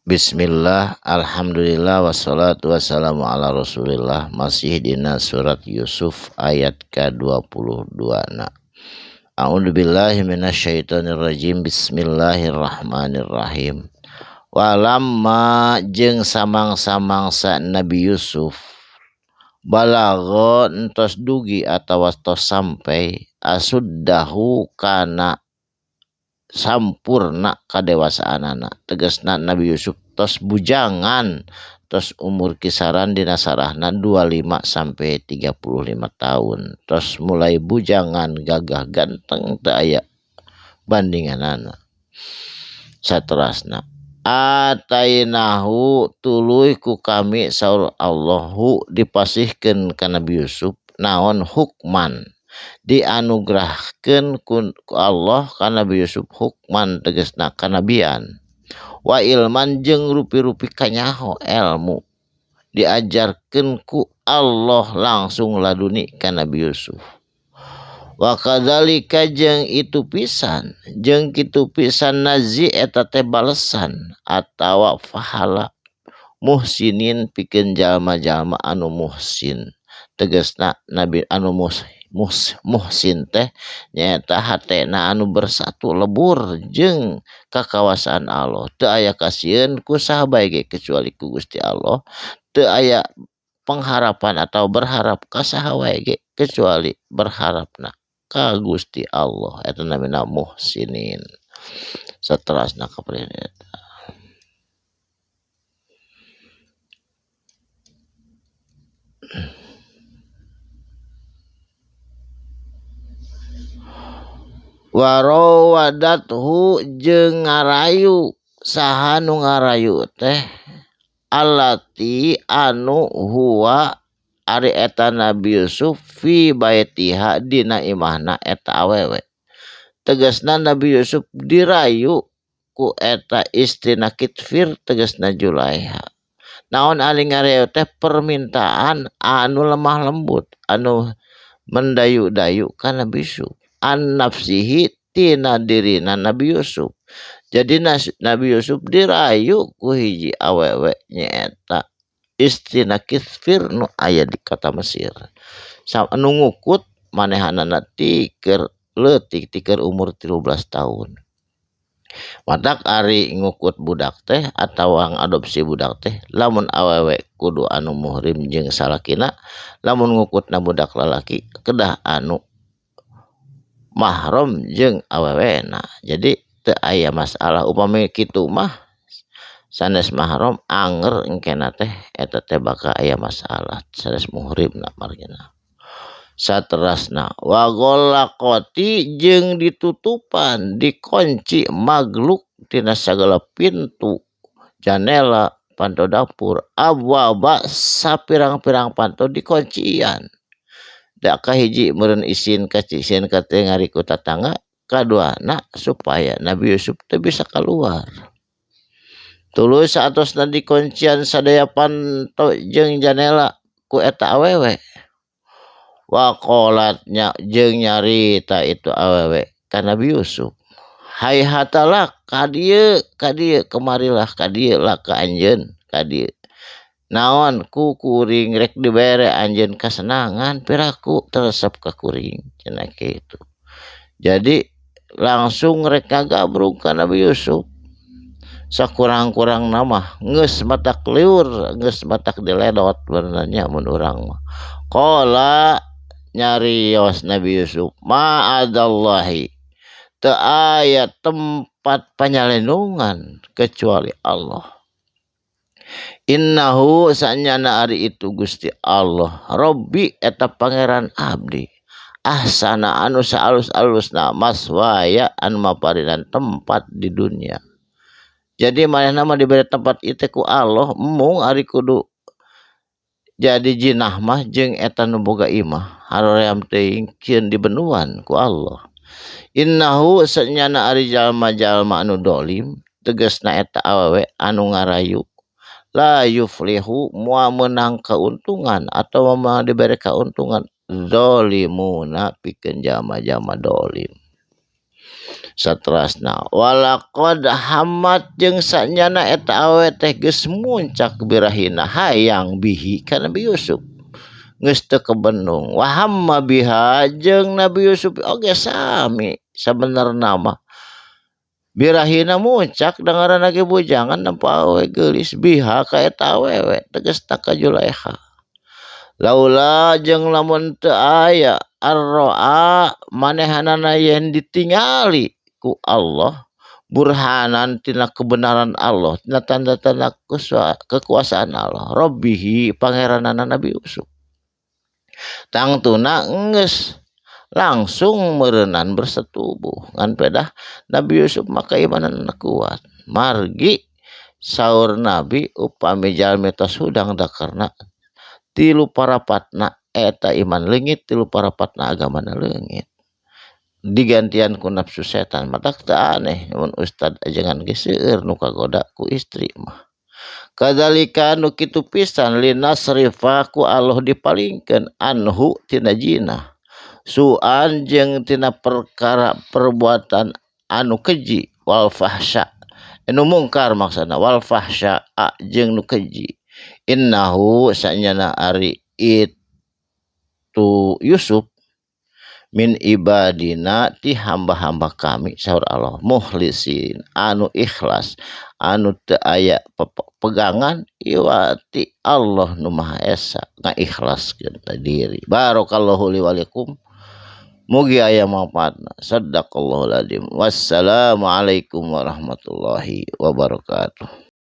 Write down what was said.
Bismillah, alhamdulillah, wassalatu wassalamu ala rasulillah. Masih dina surat Yusuf ayat ke-22 na. A'udzubillahi minasyaitonirrajim. Bismillahirrahmanirrahim. Walamma jeung samang-samangsa Nabi Yusuf balagha entos dugi atawa tos sampai asuddahu kana sampurna kadewasaanana. Tegasna Nabi Yusuf tos bujangan, tos umur kisaran dina sarahna 25 sampai 35 tahun. Tos mulai bujangan, gagah ganteng teu aya bandinganana. Saterasna atainahu tuluy ku kami saur Allahu dipasihkeun ka Nabi Yusuf naon hukman, dianugerahkeun ku Allah ka Nabi Yusuf hukman tegasna kanabian wa ilman jeung rupi-rupi kanyaho ilmu diajarkeun ku Allah langsung laduni ka Nabi Yusuf. Wa kadzalika jeung itu pisan jeung kitu pisan nazi eta teh balesan atawa pahala muhsinin pikeun jalma-jalma anu muhsin. Tegasna nabi anu muhsin teh nyaeta hatena anu bersatu lebur jeung kakawasaan Allah. Teu aya kasieun ku saha bae ge kecuali ku Gusti Allah. Teu aya pengharapan atau berharap ka saha wae ge kecuali berharapna ka Gusti Allah. Eta namina muhsinin. Saterasna kaprina eta. Warawadathu jeung ngarayu saha nu ngarayu teh allati anu huwa ari eta Nabi Yusuf fi baitiha dina imahna eta awewe. Tegasna Nabi Yusuf dirayu ku eta istrina Kitfir tegasna Julaiha. Naon ari ngarayu teh permintaan anu lemah lembut anu mendayu-dayu ka Nabi Yusuf. An nafsihi tina dirina Nabi Yusuf. Jadi Nabi Yusuf dirayu ku hiji awewe nyaeta istrina Kitfir nu aya di kota Mesir. Anu ngukut manehanana tiker leutik tiker umur 13 tahun. Matak ari ngukut budak teh atawa ngadopsi budak teh lamun awewe kudu anu muhrim jeung salakina, lamun ngukutna budak lalaki kedah anu mahram jeung awewena. Jadi teu aya masalah upami kitu mah sanes mahram anger engkena teh eta teh bakal aya masalah sanes muhrimna margina. Saterasna wa ghalaqati jeung ditutupan dikunci magluk tina sagala pintu janela panto dapur abwaba sapirang-pirang panto dikuncian. Da kahiji meureun isin ka isin ka teh ngariku tatangga, kaduana supaya Nabi Yusuf teu bisa keluar. Tuluy saatosna dikuncian sadaya panto jeung janela ku eta awewe. Wa qalat nya jeung nyarita itu awewe ka Nabi Yusuf. Hai hatalak ka dieu kemarilah ka dieu lah ka anjeun ka dieu. Naon ku kuring rek dibere anjeun kasenangan piraku teresep ka kuring cenah kitu. Jadi langsung rek ngagabrug ka Nabi Yusuf. Sakurang-kurang nama geus matak liur geus matak diledot benernya mun urang mah. Qala nyarios Nabi Yusuf ma'adallahi teu aya tempat panyalindungan kecuali Allah. Innahu sanyana ari itu Gusti Allah Rabbi eta pangeran abdi ahsana anu saalus-alusna maswaya anu maparinan tempat di dunia. Jadi manehna mah diberi tempat ieu ku Allah mung ari kudu jadi jinah mah jeung eta nu boga imah haroream teuing kieun dibenuan ku Allah. Innahu sanyana ari jalma-jalma anu dolim tegasna eta awewe anu ngarayu la yuflihu moal meunang kauntungan atawa moal dibere kauntungan zalimuna pikeun jalma-jalma dolim. Saterasna walaqad hammat jeung sanyana eta awewe teh geus muncak birahina hayang bihi ka Nabi Yusuf geus teu kebendung wa hamma biha jeung Nabi Yusuf oge sami sabenerna mah birahina muncak da ngaranna ge bujangan nempo awewe geulis biha ka eta awewe tegasna ka Julaeha laula jeung lamun teu aya arroa manehanana yen ditingali ku Allah burhanan tina kebenaran Allah tina tanda-tanda kekuasaan Allah Rabbihi pangeranana Nabi Yusuf tangtuna geus langsung meureunan bersetubuh ngan pedah Nabi Yusuf maka imanana kuat margi saur Nabi upami jalmi tos hudang dakarna tilu parapatna eta iman leungit tilu parapatna agamana leungit digantian ku nafsu setan matak teu aneh mun ustad ajengan ge seueur nu kagoda ku istri mah kadzalika nu kitu pisan linasrifa ku Allah dipalingkeun anhu tina jinah suan jeung tina perkara perbuatan anu keji wal fahsya anu mungkar maksana wal fahsya jeung nu keji innahu sanyana ari itu Yusuf min ibadina ti hamba-hamba kami saur Allah mukhlisin anu ikhlas anu teu aya pegangan iwati Allah nu Maha Esa ngaikhlaskeun diri. Barakallahu li walikum mugi aya manfaatna. Sadaqallahul azim. Wassalamualaikum warahmatullahi wabarakatuh.